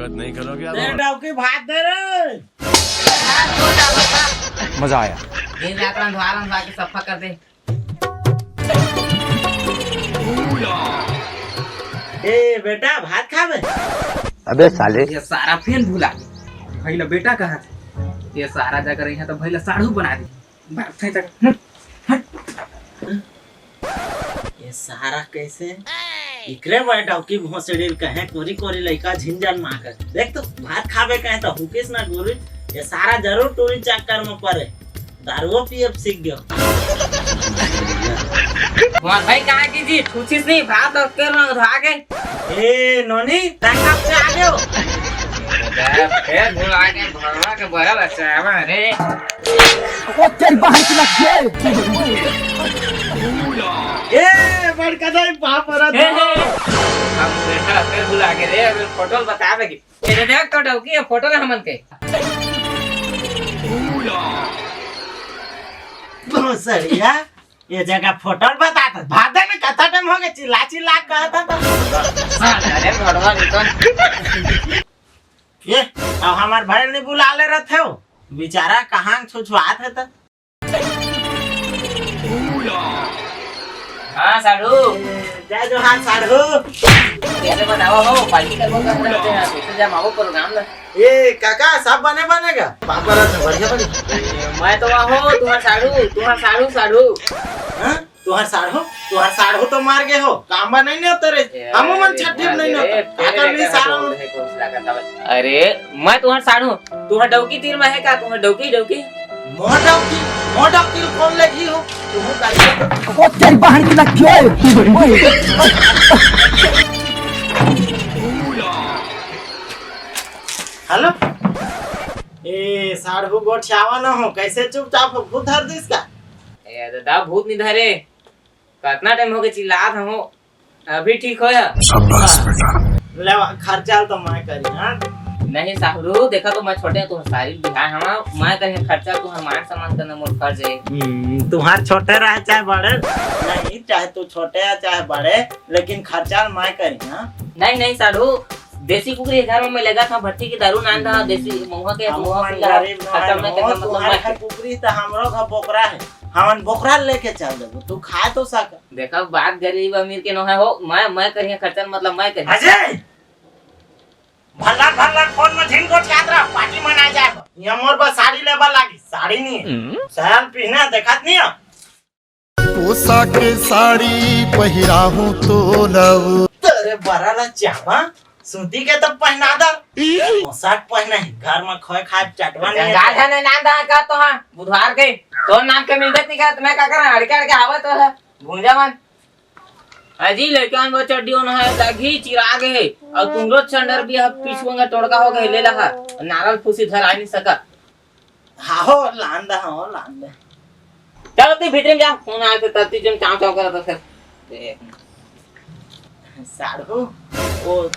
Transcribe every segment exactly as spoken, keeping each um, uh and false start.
नहीं करोगे आप? दे डौकी भात दे रे। मजा आया। दिन रात रंधवा रंधवा के सफा कर दे। ए बेटा, भात खाबे? अबे साले। ये सारा फेन भुला। भैया बेटा कहाँ थे? ये सारा जाकर यहाँ तो भैया साढ़ू बना दी। बात है तक। हट, हट। ये सारा कैसे? इकरे बर डौकी भोसड़ी ल कहे कोरी कोरी लइका झिंझन मार कर। देख तो, भात खाबे कहे तो हुकिस ना गोरी। ये सारा जरूर टूरी चक्कर में पड़े। दारुओ पिए सीख गयो। वाह भाई, कहाँ की जी? ठूसिस नहीं, भात और के रंग धो आगे। ए नोनी, तंग कब से आ गयो? फेर भुला के भरवा के बड़ा बच्चा है रे। ओ तेरी बहन की लग गई। ए बड़का दाई बाप रे। ए, ए, हम बेटा फेर भुला के रे, अबे फोटो बतावे की। ये देख तो डौकी, ये फोटो में हमन के। भोसड़िया, ये जगह फोटो बताता। भादे में कथा टाइम हो गया, चिल्ला चिल्ला कहता था। अरे भड़वा निकल। ये, अब हमार भाई नहीं बुला ले रहते हो। बेचारा कहाँ छुछुआत है तो। हाँ, साढ़ू। जय जोहार, साढ़ू। कैसे बताओ हो, पार्टी करबो कर रहे हैं, कैसे जमाओ प्रोग्राम ना? ए, काका, सब बने बने का? पापड़ है, बढ़िया बने। मैं तो वहाँ हो, तुम्हार साढ़ू, तुम्हार साढ़ू, साढ़ू। हाँ? तुहर साढ़ू, तुहर साढ़ू तो मर गए हो, काम बा नहीं ने होता रे। ए, हमू मन अरे, छट्ठी में नहीं अरे, होता। अरे, का कर ली सारा मन? अरे, मैं तुहर साढ़ू, तुहर डौकी तीर में है का? तुहर डौकी, डौकी? मोर डौकी, मोर डौकी कौन लगी हो? तुहू का ओ तेरी बहन की लग गई। हेलो। ए, साढ़ू गोठियावा न हो, कैसे चुपचाप हो? भूत धर दिस का? ए, दादा, भूत नहीं धरे। कतना टाइम हो गए चिल्लात हूँ, अभी ठीक हो या? शाबाश बेटा। ले वा, खर्चा तो मैं करी, हाँ? नहीं साढ़ू, देखा तो मैं छोटे, तुहर सारी बिहार हवा, मैं करी खर्चा, तुहर मान सम्मान करना मोर फर्ज है। हम्म, तुहार छोटे रहे चाहे बड़े, नहीं, चाहे तू छोटे है चाहे बड़े, लेकिन खर्चा मैं करी, हाँ? नहीं, नहीं साढ़ू, देसी कुकरी के घर में मैं लेगा था, भट्टी की दारू नान रहा, देसी महुआ के, हम महुआ मन पीला, गरीब ना खत्म है, में हो, खत्म, मतलब तुहार मैं घर कुकरी तो हमरो घर बोकरा है, हमन बोकरा लेके चल देबो, तू खा तो सक। देखा, बात गरीब अमीर के नो है हो, मैं, मैं करिया खर्चन, मतलब मैं करिया। अजय, भल्ला भल्ला फोन में झिन गोठियात रहा, पार्टी मनाए जाए। ये मोर बस साड़ी लेबा लागी, साड़ी नहीं है। हम्म। सयाल पीना देखत नहीं है। पोशाक साड़ी पहिराहूं तो लव। तेरे बरा ला चावा, सूती के तो पहना दर। पोशाक पहना है, घर में खोए खाए चटवा नहीं है। गंगा धने ना दा का तो हाँ, बुधवार के। तो नाम के मिलबे नहीं करत, मैं का करा, अड़के अड़के आवे तो है, भूंजा मन। अजी, लड़का वो चड्डी होना है, लगी चिराग है। और तुम रोज चंडर भी है, पिछुआ टोड़का हो गए, ले लहा। नारल फूसी धर आ नहीं सका। हाँ हो, लान दा, हाँ, लान दा। चलो, तू भीतर में जा, फोन आया था, तब तू जब चाव चाव करा था, फिर। देख। साढ़ू, वो,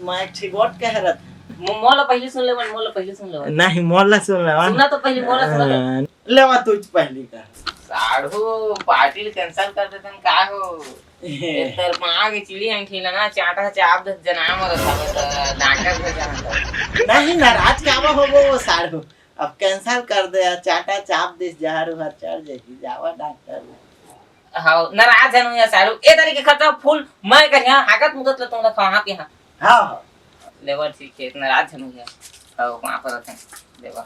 मैं एक ठी गोठ कह रहा था। मो-, मोला पहले सुन ले, मोला पहले सुन ले। नहीं, मोला सुन ले, सुनना तो पहले, मोला सुन ले। हाँ, लेवा तू पहली का। साढ़ू, पार्टी cancel कर देते हैं, का हो? ए। एक तरफ आगे चिड़ी अंठी लना, चाटा चाप दे, जना मरत हवे, तो डॉक्टर पे जाना था। नहीं, नाराज काबर होबो वो साढ़ू? अब cancel कर दे, चाटा चाप दिस, जहर उहर चढ़ जाई, जावा डॉक्टर में। हाँ, नाराज है नु या साढ़ू। ए तरीके खर्चा full मैं करिया, हागत मुगत ले तुमने खावा पिया। हाँ, हाँ। लेबर ठीक है, नाराज है नु या। हाँ, वहाँ पर रहते हैं, लेबर।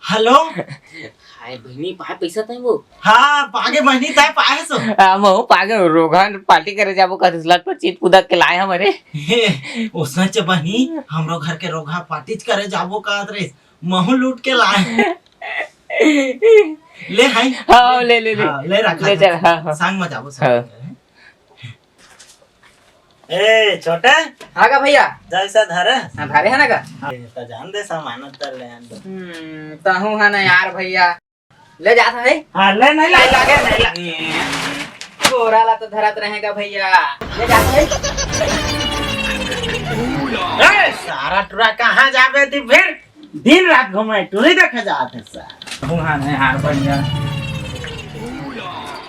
हेलो। हाय बहिनी, पाए पैसा तैं वो? हाँ, पागे बहिनी, तैं पाए सो। आ, महू पागे रोगन पार्टी करे जाबो कहत लट पर चीत कुदक के लाए हम, अरे। हे, ओसना च बहिनी, हमरो घर के रोगहा पार्टी च करे जाबो कहत रे, महू लूट के लाए। ले हाय। हाँ, ले, ले, ले। हाँ, ले रखा ले था। चल, हाँ, हाँ। संग में जाबो, संग हाँ। में। ए, छोटे। हाँ का भैया? जैसा धरे। हाँ, धरे है ना का? हाँ, तो जान दे, सामान उतर ले आन दे। हम्म, तहूँ है ना यार भैया। ले जात है? हाँ, ले, नहीं लागे, लागे, नहीं लागे। बोरा ला तो धरत रहेगा भैया। ले जात है? ए, सारा टुरा कहाँ जाबे थी फिर? दिन रात घूमे, टूरी देखे जात है सर। हुआ नहीं हार बढ़िया।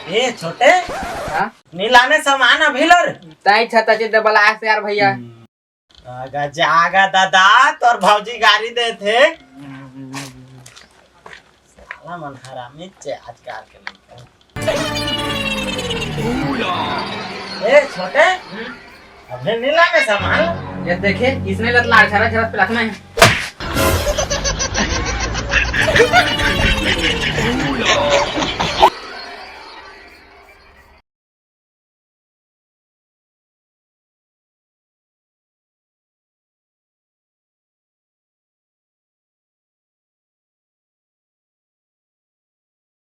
ए, छोटे। हाँ? नी लाने सामान अभी लो रे। ताई छता चित बलाया से यार भैया। हम्म। जागा जागा दादा, तोर भौजी गारी देथे। साला मन हरामी चे आजकल के लइका। ए छोटे, अबे नहीं लागे सामान। ये देखे, इसने लत लाड़ छरा छरा पे रखना है।